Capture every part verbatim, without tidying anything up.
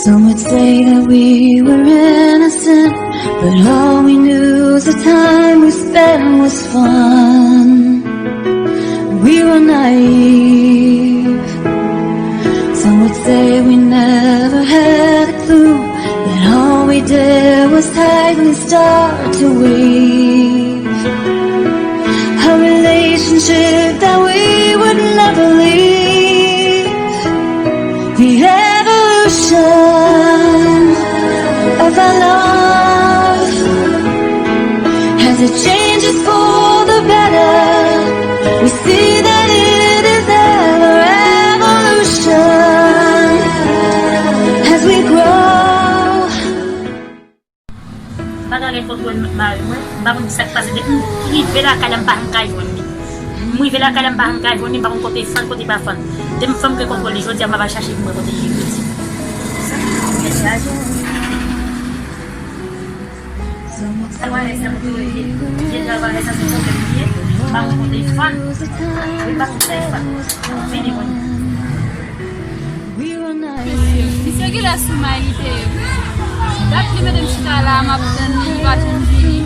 Some would say that we were innocent, but all we knew the time we spent was fun. We were naive. Some would say we never had a clue, that all we did was tightly start to weave a relationship that we would never leave. The evolution of our love, as it changes for the better, we see that it is ever evolution as we grow. M pa ka gen kontwòl mari mwen, m pa konn ki sa k pase. Depi m rive lakay la, m pa janm ka jwenn li. M rive lakay la, m pa janm ka jwenn li, m pa konn kote l fann, kote l pa fann. Depi m fè m gen kontwòl li jodi a, m ap al chache pou m wè kote l ye jodi. Sa m wè sa m te rete. Je travay sa se pwoblèm li ye. M pa konn kote l fann. Wi, m pa konn kote l fann. Fini mwen. Misye, misye genlè sou may li te ye wi. Dat li mete m chita la, m ap tann li, li pa janm vini.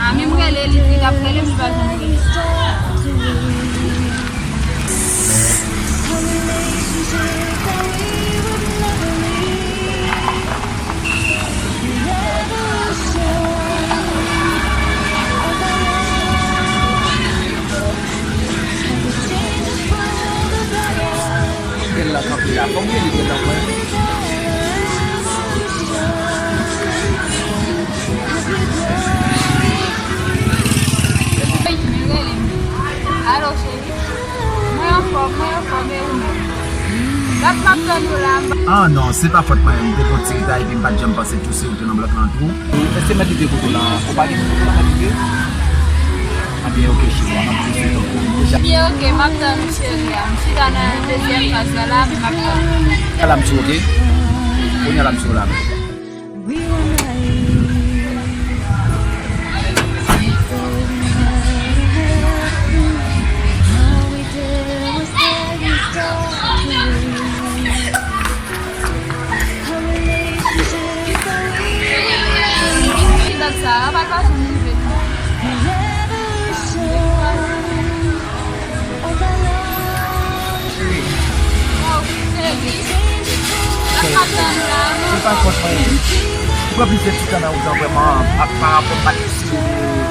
A, menm rele li, li t ap rele m, li pa janm vini. Bèl la kanpe la. Fò m rele bèl la mwen. Alo, cheri. Mwen anfòm, mwen anfòm, e ou menm? Dat m ap tann ou la. Ah non, se pa fòt mwen, m te gon ti reta epi m pa t janm panse tou se ou te nan blòk lan tou. Èske mèt li te kote w la? Ou pa gen moun kote w la mèt li te? Ebyen, oke, cheri, m ap di se tankou. Ebyen, oke, m ap tann ou, cheri a. M chita nan dezyèm kaz la la, m ap tann ou. Ala m sou, oke? Kounye a la m sou la. Ti dat sa a, pa ka janm rive. Cheri. Cheri. Se pa fòt mwen. Ou pran plizyè ti tan nan wout lan vrèman, ap pa rapò m pa t eseye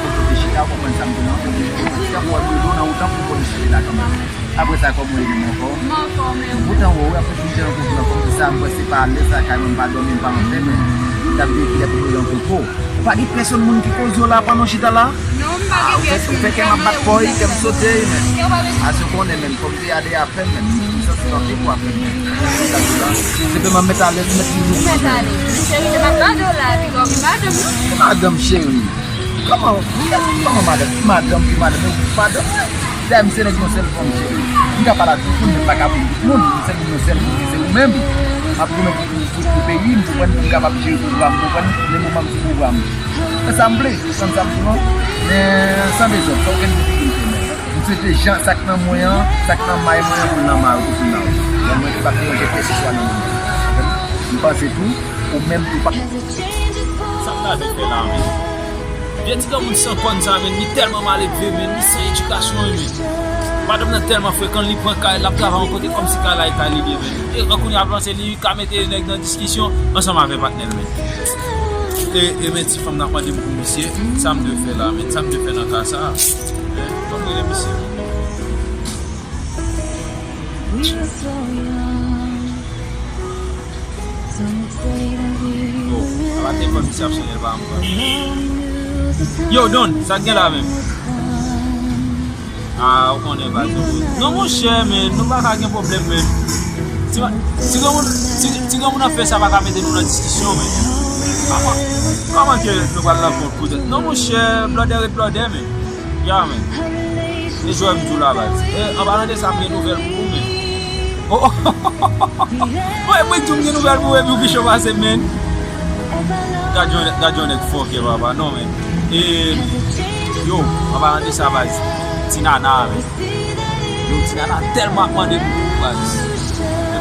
kote w te chita, ou konprann sa m di w lan. Ou wè m rele w nan wout lan pou m konn chita la kanmenm. Apre sa, kòman w ye menm, anfòm? M anfòm, e ou? M kontan wè w wi, apre tout jan kote w anfòm, se sa m panse pa alèz lakay mwen, m pa dòmi, m pa anpè, men m t ap veye kilè pou m rive an repo. Ou pa gen pèsonn moun ki koze w la pandan w chita la? Non, m pa gen pèsonn. Ou fè kè m ap bat fò wi, kè m sote wi, men. Ase w konnen, men, fò m te ale apèn, men. M santi m ap depo apèn, men. Se pou m ap mèt alèz, mèt toujou. Mèt alèz. Cheri, m ap gade w la, piga w gen madanm, non? Madanm, cheri. Kòman, kòman madanm? Ki madanm, ki madanm? Ou madanm, wi. Dayè, m se nèg yon sèl fanm, cheri. M ka pale ak tout moun, men m pa ka pou tout moun. M se moun yon sèl, se ou menm. M ap goumen pou, pou, pou, pou peyi m, pou mwen, pou m kapab jere pwogram, pou mwen, men moman m sou pwogram. Se sa m vle, konn sa m vle, non? Men san dezòd, san okenn difikilte, men. M swete jan sa k nan mwen an, sa k nan may mwen an, pou l nan may ou, pou l nan ou. Bon, mwen, m pa p deranje kèlkeswa nan mwen. M panse tou, ou menm tou pa. Sa m ta vle fè la, men. Vye ti granmoun san kòn sa, men, li tèlman mal elve, men, li san edikasyon, men. Madanm nan tèlman frekan, li pran kay, l ap travay yon kote kòmsi kay la e kay li ye, men. E, an kounye a, panse li ka mete nèg nan diskisyon ansanm avè patnè l, men. E, e men ti fanm nan ap mande m pou misye, sa m dwe fè la, men, sa m dwe fè nan ka sa a. Fò m rele misye. Oh, apa te fè misye ap sonnen l pa anprann. Yo, Don, sa k gen la menm? Ah, ou konnen baz yo. Non, monchè, men, nou pa ka gen pwoblèm, men. Ti ma-, ti granmoun, ti, ti granmoun nan fè sa pa ka mete nou nan diskisyon, men. Kòman, kòman ke nou pral nan kont poutèt? Non, monchè, blòdè ret blòdè, men. Ya, men. E jwè m di w la, baz. E, an palan de sa, m gen nouvèl pou ou, men. Oh, oh. Mwen, mwen di w m gen nouvèl pou ou, epi w pi cho pase m, men. Gad yon, gad yon nèg fòkè, papa. Non, men. E, yo, an palan de sa, baz. Ti Nana, men. Yo, Ti Nana tèlman ap mande pou ou, baz. E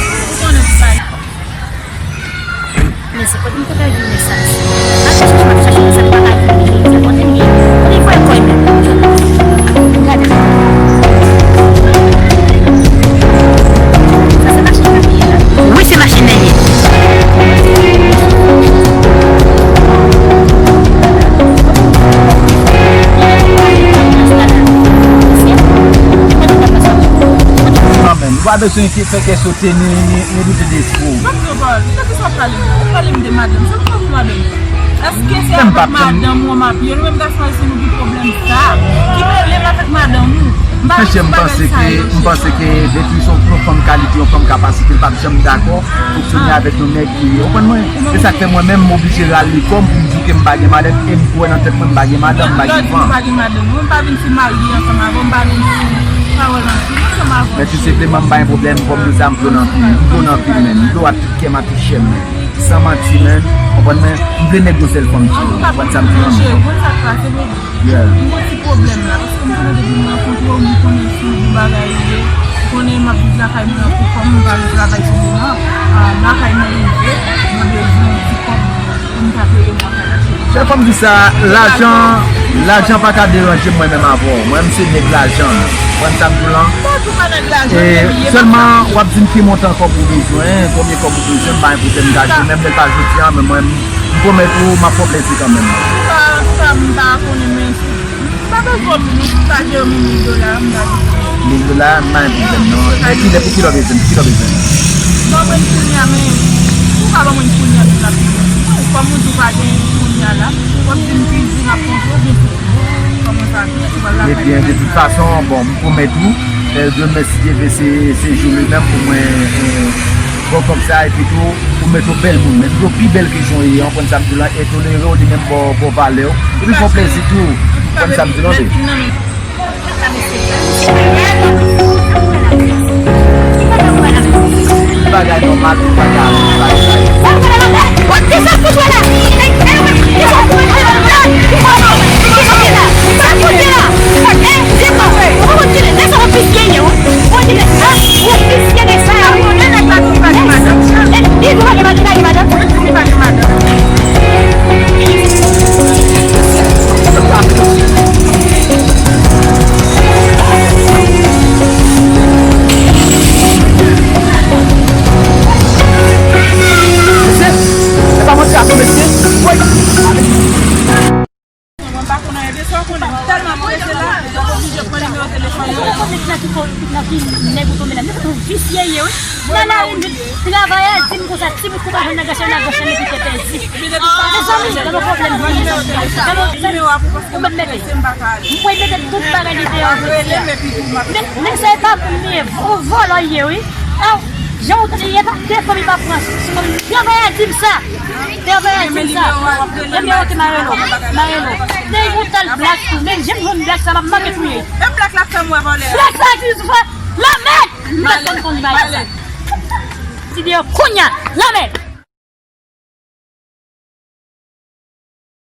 Se kote m te pèdi mesaj. M ap chèche, m ap chèche, men sa m pa ka jwenn li, jodi a, kote l ye? Kote l voye kò l menm? Gade. Sa se machin nan ye la. Wi, se machin nan ye. Kanmenm, ou pa bezwen fè kè sote ni, ni, ni doute de ou. Sa k pale? Sa k pale m nan? Ou pale m de madanm. Sa k pale m madanm? Èske se avèk madanm ou m ap ye? Nou menm gason ayisyen nou gen pwoblèm sa. Ki mele m avèk madanm ou? M pa vin sou bagay sa yo, cheri. M panse ke depi se yon fanm kalite, yon fanm kapasite, l p ap janm dakò fonksyone avèk yon nèg ki, ou konprann mwen? Se sa k fè mwen menm m oblije rale kò m pou m di w ke m pa gen madanm e m kwè nan tèt mwen m pa gen madanm, m pa gen fanm. Mwen pa vin sou marye ansanm avè w, m pa vin sou pawòl anpil ansanm avè w. Men tou senpleman m pa gen pwoblèm, fò m di w sa, m do nan fim, m do nan fim menm, m do ak tout kè m ak tout chè m. San manti, man. Konprann mwen? M vle nèg yon sèl fanm, tchou. Konprann sa m di w? Cheri, konn sa k pase, baby? Yeah. M gon ti pwoblèm la, paske m konnen depi m rankontre w, m konnen sou bon bagay ou ye. M konnen m ap viv lakay mwen an pou kò m, m pa nan travay sou moman. Ah, lakay mwen rive, mwen bezwen yon ti kòb pou m ka peye mwen lakay la, cheri. Chè fanm di sa, lajan, lajan pa ka deranje mwen menm avè w. Mwen, m se nèg lajan. Konprann sa m di w lan? Sèlman, w ap di m ki montan kòb ou bezwen, konbyen kòb ou bezwen, m pa gen pwoblèm, m ka jwenn, menm lè l pa jodi a, men mwen, m pwomèt ou, m ap fè w plezi kanmenm. Antouka, antouka, m pa konnen, men m pa bezwen mil, m pa jere mil dola, m pa bezwen. Mil dola, m pa gen pwoblèm, non. Men kilè, pou kilè w bezwen, pou kilè w bezwen? Ban mwen kounye a, men ou ka ban mwen kounye a, tou rapid. Kòm ou di w pa gen kounye a la, w ap di m ki jou n ap kontre, oubyen Ebyen, de tout fason, bon, m pwomèt ou, eh, demen, si Dye vle, se, se jou li menm pou mwen, eh, ba w kòb sa, epi tou, pou mete w bèl moun, men tou pi bèl ke jan w ye an, konn sa m di w lan, e tolere w, li menm ba w, ba w valè w, epi fè w plezi tou, konn sa m di w lan, wi. Bagay nòmal, bagay, bagay. Mesye, e pa manti, ato mesye. Woy! Mwen pa konn anyen de sa, w konnen m tèlman prese la, m oblije pran nimewo telefòn nan. Nan ki nèg ou tonbe la, nèg ou visye ye, wi. Nan lari, m di, travay a di m konsa, ti bout kou pa jwenn nan gòch la, nan gòch la, men ki te pèdi. Mezanmi, nan yon pwoblèm, nimewo a pou paske m prese, m pa ka ale. M kwè mete tout bagay li deyò jodi a. Men, men se pa pou m ye, yon vòlò ye, wi. Aw, jan ou tande, e pa telefòn li pa pran, sou mwen, travay a di m sa. Travay a di m sa. Ebyen, oke, m a rele w, m a rele w. Men yon tèl blak tou, men jan m jwenn blak sa, m ap manke touye. E blak la fè m wè vòlè a. Blak sa ki sou fè, lanmèd! M pa konn konn bagay sa. Ti deyò kounye a, lanmèd!